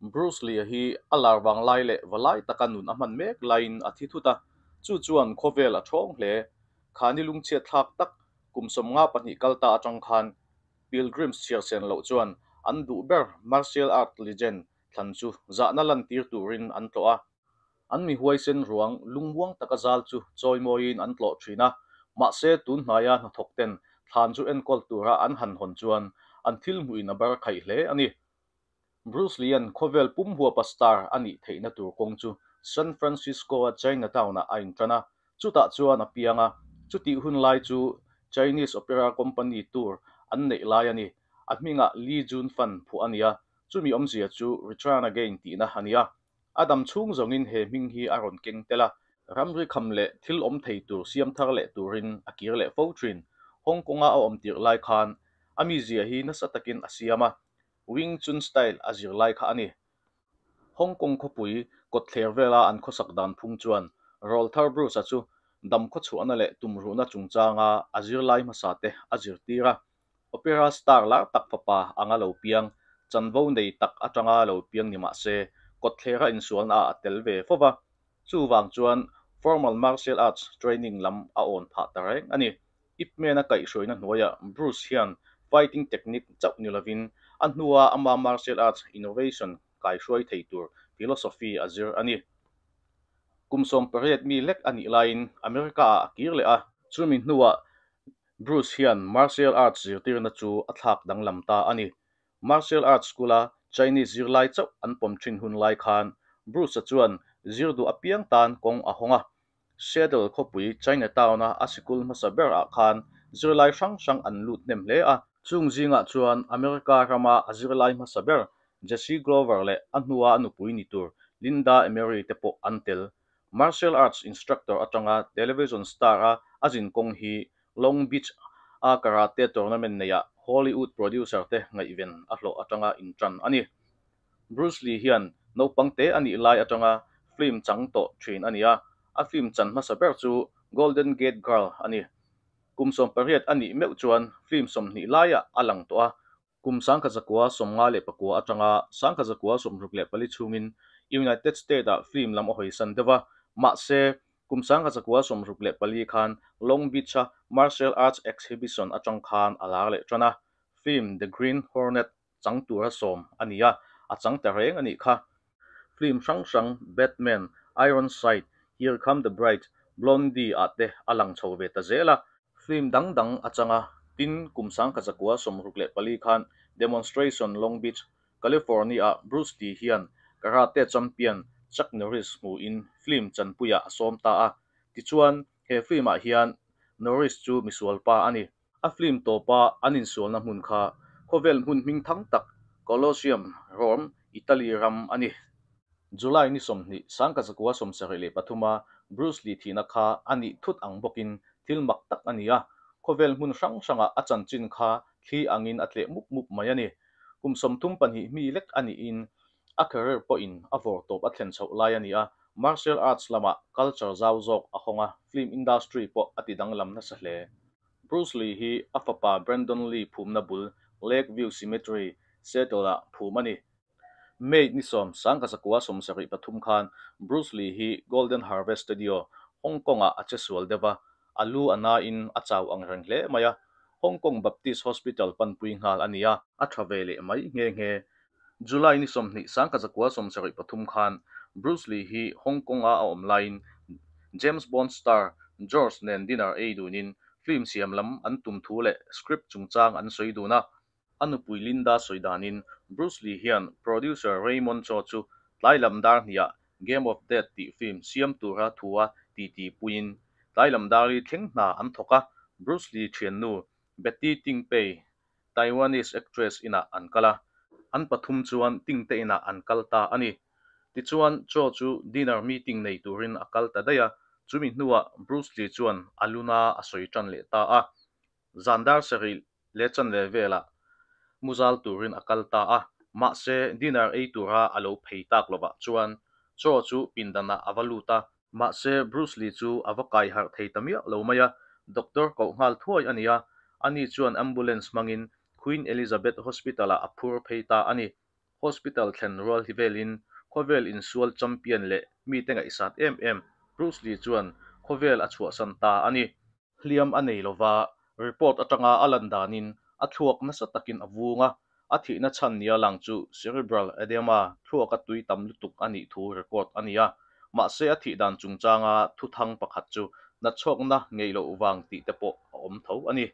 Bruce Lee-a hi a lar vanglai leh valai taka nun a hman mek laiin a thi thut a, chu chuan khawvel a thawng hle. Khani lungchhiat thlak tak kum 52 kal ta atang khan Pilgrims chhiar sen loh chuan an duh ber martial art legend thlan chu zahna lantir turin an tlawh a. An mi huaisen ruang lungmuang taka zal chu chawimawiin an tlawh thin a, mahse tun hnaia hnathawk ten thlan chu enkawl tura an han hawn chuan an thil hmuhin a bar khaih hle a ni. Bruce Lee-a'n khawvel pum huapa star a nih theihna tur kawng chu San Francisco-a Chinatown-ah a intan a, chutah chuan a piang a, chutih hun lai chu Chinese Opera Company tour an neih lai a ni. A hmingah Lee Jun Fan phuah a ni a, chumi awmzia chu Return Again tihna a ni a. A dam chhung zawngin he hming hi a rawn keng tel a, ramri kham leh thil awm thei tur siam thar leh turin a kir leh fo thin. Hong Kong-a a awm tirh lai khan a mizia hi nasa takin a siam a, Wing Chun style a zir lai kha a ni. Hong Kong khawpui kawtthler vela an khawsak dan phung chuan rawlthar Bruce-a chu dam khawchhuahna leh tumruhna chungchanga a zirlai hmasa te a zirtir a. Opera star lar tak fapa anga lo piang, chanvo nei tak atanga lo piang ni mah se, kawtthlera insualnaah a tel ve fo va. Chuvang chuan formal martial arts training lam a awn phah ta reng a ni. Ip Man-a kaihhruaina hnuaiah Bruce hian fighting technique chauh ni lovin a hnua ama martial arts innovation kaihruai thei tur philosophy a zir a ni. Kum 18 mi lek a nih laiin America-ah a kir leh a. Chumi hnuah Bruce hian martial arts zirtirna chu a thlak danglam ta a ni. Martial arts school-a Chinese zirlai chauh an pawm thin hun lai khan Bruce-a chuan zir duh apiang tan kawng a hawng a. Seattle khawpui Chinatown-a a sikul hmasa berah khan zirlai hrang hrang an lut hnem hle a. Chung zingah chuan America rama a zirlai hmasa ber Jesse Glover leh a hnua a nupui ni tur Linda Emery te pawh an tel. Martial arts instructor atanga television star-a a zin kawng hi Long Beach-a karate tournament neihah Hollywood producer te ngaihven a hlawh atanga intan a ni. Bruce Lee hian naupang te a nih lai atanga film chang tawh thin a ni a, a film chan hmasa ber chu Golden Gate Girl a ni. Kum 18 a nih meuh chuan film 20 laiah a lang tawh a, Kum 1954 atanga 1964 chhungin United States-ah film lam a hawisan deuh a, mahse, kum 1964 khan Long Beach-a martial arts exhibition atang khan a lar leh tan a, film The Green Hornet chang tura sawm a ni a, a chang ta reng a nih kha. Film hrang hrang Batman, Ironside, Here Come the Bride, Blondie ah te a lang chho ve ta zel a. Film dang dang a chang a, tin kum 1964 khan Demonstration Long Beach, California-ah Bruce Lee hian karate champion Chuck Norris hmuhin film chanpuiah a sawm ta a. Tichuan, he film-ah hian Norris chu misual pa a ni. A film tawpa an insualna hmun kha khawvel hmun hming thang tak Colosseum, Rome, Italy ram a ni. July ni 20, 1973-a Bruce Lee thihna kha a nih thut ang bawkin thil mak tak a ni a, khawvel hmun hrang hrangah a chanchin kha thli angin a tleh mup mup mai a ni. Kum 32 mi lek a nihin a career pawhin a vawr tawp a thlen chhoh lai a ni a, martial arts lamah culture zau zawk a hawng a, film industry pawh a ti danglam nasa hle. Bruce Lee hi a fapa Brandon Lee phumna bul Lakeview Cemetery, Seattle-ah phum a ni. May ni 10, 1973 khan Bruce Lee hi Golden Harvest Studio, Hong Kong-ah a che sual deuh a, a lu a nain a chau ang reng hle mai a. Hong Kong Baptist Hospital panpui nghal a ni a. A tha ve leh mai nghe nghe. July ni 20, 1973 khan Bruce Lee hi Hong Kong-a a awm laiin James Bond star George nen dinner ei dunin film siam lam an tum thu leh script chungchang an sawi dun a. A nupui Linda sawi danin Bruce Lee hian producer Raymond Cho chu tlai lam dar hniah Game of Death tih film siam tura thua titi puiin tlai lam dar li thleng hna an thawk a, Bruce Lee thiannu Betty Ting Pei, Taiwanese actress inah an kal a, an pathum chuan Ting te inah an kal ta a ni. Tichuan Cho chu dinner meeting nei turin a kal ta daih a, chumi hnuah Bruce Lee chuan a luna a sawi tan leh ta a. Zan dar sarih leh chanve velah muzal turin a kal ta a, mahse dinner ei tura a lo phei tak lovah chuan Cho chu pindanah a va lut a. Mahse Bruce Lee chu a va kai harh thei ta miah lo mai a, doctor koh nghal thuai a ni a, ani chuan ambulance hmangin Queen Elizabeth Hospital-ah a phur phei ta a ni. Hospital thlen rual hi velin khawvel insual champion leh mite ngaihsat em em Bruce Lee chuan khawvel a chhuahsan ta a ni. Hliam a nei lova, report atanga a lan danin a thluak nasa takin a vung a, a thihna chhan nia lang chu cerebral edema, thluaka tui tam lutuk a nih thu record a ni a. Mahse a thih dan chungchanga thuthang pakhat chu natchhawkna ngei loh vang tih te pawh a awm tho a ni.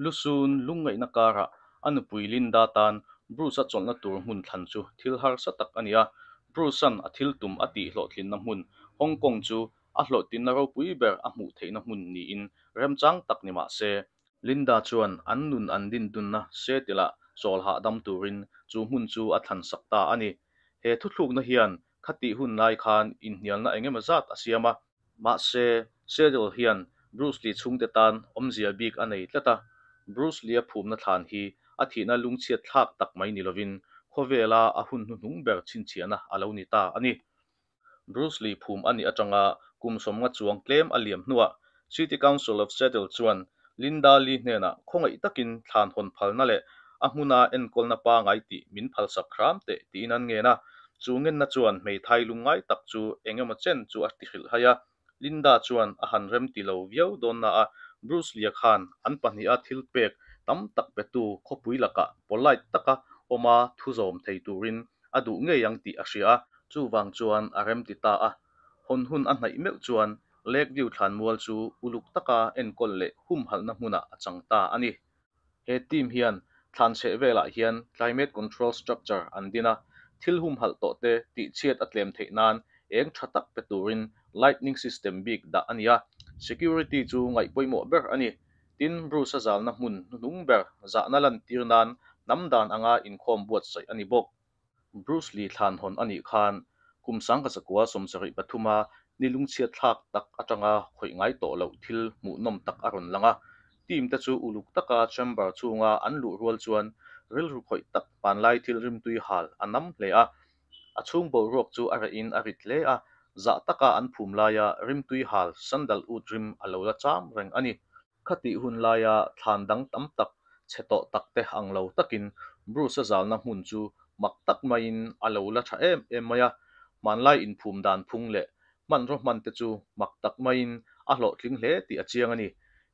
Lusun lungngaihna karah a nupui Linda tan Bruce-a chawlhna tur hmun thlan chu thil harsa tak a ni a. Bruce-a'n a thil tum a tih hlawhtlinna hmun Hong Kong chu a hlawhtlinna ropui ber a hmuh theihna hmun niin remchang tak ni mah se, Linda chuan an nun an dindunna Seattle-ah chawl hahdam turin chu hmun chu a thlansak ta a ni. He thuthlukna hian khatih hun lai khan inhnialna engemaw zat a siam a. Mahse, Seattle hian Bruce Lee chhungte tan awmzia bik a nei tlat a, Bruce Lee-a phumna thlan hi a thihna lungchhiat thlak tak mai ni lovin khawvela a hun hnuhnung ber chhinchhiahna a lo ni ta a ni. Bruce Lee phum a nih atanga kum sawmnga chuang tlem a liam hnuah City Council of Seattle chuan Linda Lee hnenah khawngaih takin thlan hawn phalna leh a hmuna enkawlna pangai tih min phalsak hram teh tiin an ngen a. Chu ngenna chuan hmeithai lungngai tak chu eng emaw chen chu a ti hrilh hai a. Linda chuan a han rem ti lo viau dawn na a, Bruce Lee-a khan an pahniha thil pek tam tak petu khawpui lakah polite taka awma thu zawm thei turin a duh ngei ang tih a hria a. Chuvang chuan a rem ti ta a. Hawn hun a hnaih meuh chuan Lakeview thlanmual chu uluk taka enkawl leh humhalhna hmunah a chang ta a ni. He team hian thlan chheh velah hian climate control structure an din a, thil humhalh tawh te tihchhiat a tlem theih nan eng tha tak pe turin lightning system bik dah a ni a, security chu ngaih pawimawh ber a ni. Tin, Bruce-a zalna hmun hnuhnung ber zahna lantir nan hnam dan anga inkhawm buatsaih a ni bawk. Bruce Lee thlan hawn a nih khan kum sangkazakua 73 a ni lungchhiat thlak tak atanga khawih ngai tawh loh thil hmuhnawm tak a rawn lang a. Team te chu uluk taka chamber chhunga an luh rual chuan rilru khawih tak hmanlai thil rimtui hal a nam hle a. A chhung boruak chu a rehin a rit hle a, zah taka an phum laia rimtui hal sandalwood rim a lo la cham reng a ni. Khatih hun laia thlan dang tam tak chhe tawh tak te ang lo takin Bruce-a zalna hmun chu mak tak maiin a lo la tha em em mai a, hmanlai inphum dan phung leh hmanraw hman te chu mak tak maiin a hlawhtling hle tih a chiang a ni.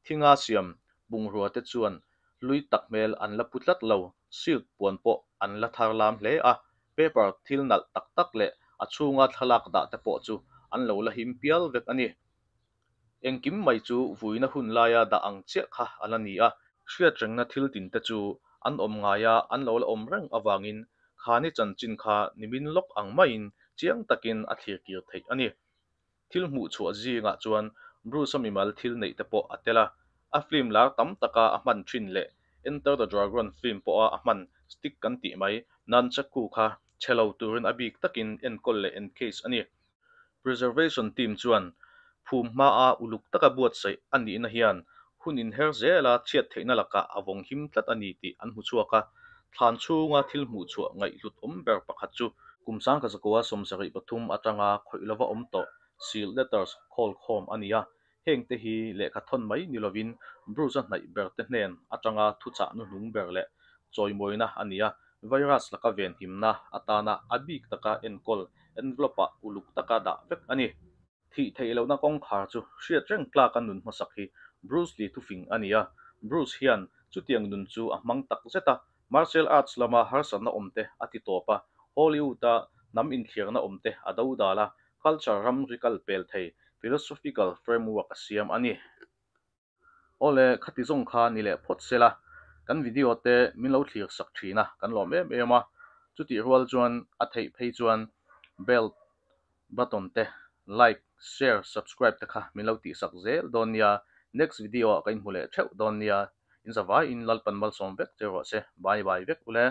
Thinga siam bungrua te chuan hlui tak hmel an la pu tlat lo, silk puan pawh an la thar lam hle a, paper thil nalh tak tak leh a chhunga thlalak dah te pawh chu an lo la him pial vek a ni. Engkim mai chu vuina hun laia dah ang chiah kha a la ni a. Hriatrengna thil tinte chu an awm ngaia an lo la awm reng avangin khani chanchin kha nimin lawk ang maiin chiang takin a thlir kir theih a ni. Thil hmuh chhuah zingah chuan Bruce-a mimal thil neih te pawh a tel a, a film lar tam taka a hman thin leh Enter the Dragon film pawha a hman stick kan tih mai nunchaku kha chhe lo turin a bik takin enkawl leh encase a ni. Preservation team chuan phum hmaa uluk taka buatsaih a nihna hian hun inher zela chhiat theihna lakah a vawng him tlat a ni tih an hmu chhuak a. Thlan chhunga thil hmuh chhuah ngaihhlut awm ber pakhat chu kum 1973 atanga khawih lova awm tawh sealed letters khawl khawm a ni a. Heng te hi lehkha thawn mai ni lovin Bruce-a hnaih ber te hnen atanga thuchah hnuhnung ber leh chawimawina a ni a, virus laka venhimna atana a bik taka enkawl envelope-ah uluk taka dah vek a ni. Thih theih lohna kawngkhar chu hriat reng tlaka nun hmasak hi Bruce Lee thufing a ni a, Bruce hian chutiang nun chu a hmang tak zet a, martial arts lama harsatna awmte a ti tawp a, Hollywood-a hnam inthliarna awmte a dodal a, culture ram ri kal pel thei philosophical framework a siam a ni. Awle, khati zawng kha ni leh phawt se la, kan video te min lo thlir sak thin a, kan lawm em em a, chutih rual chuan a theih phei chuan bell button te like, share, subscribe te kha min lo tih sak zel dawn nia, next video ah ka inhmu leh theuh dawn nia, in zavaiin Lalpan malsawm vek che rawh se, bye bye vek ule.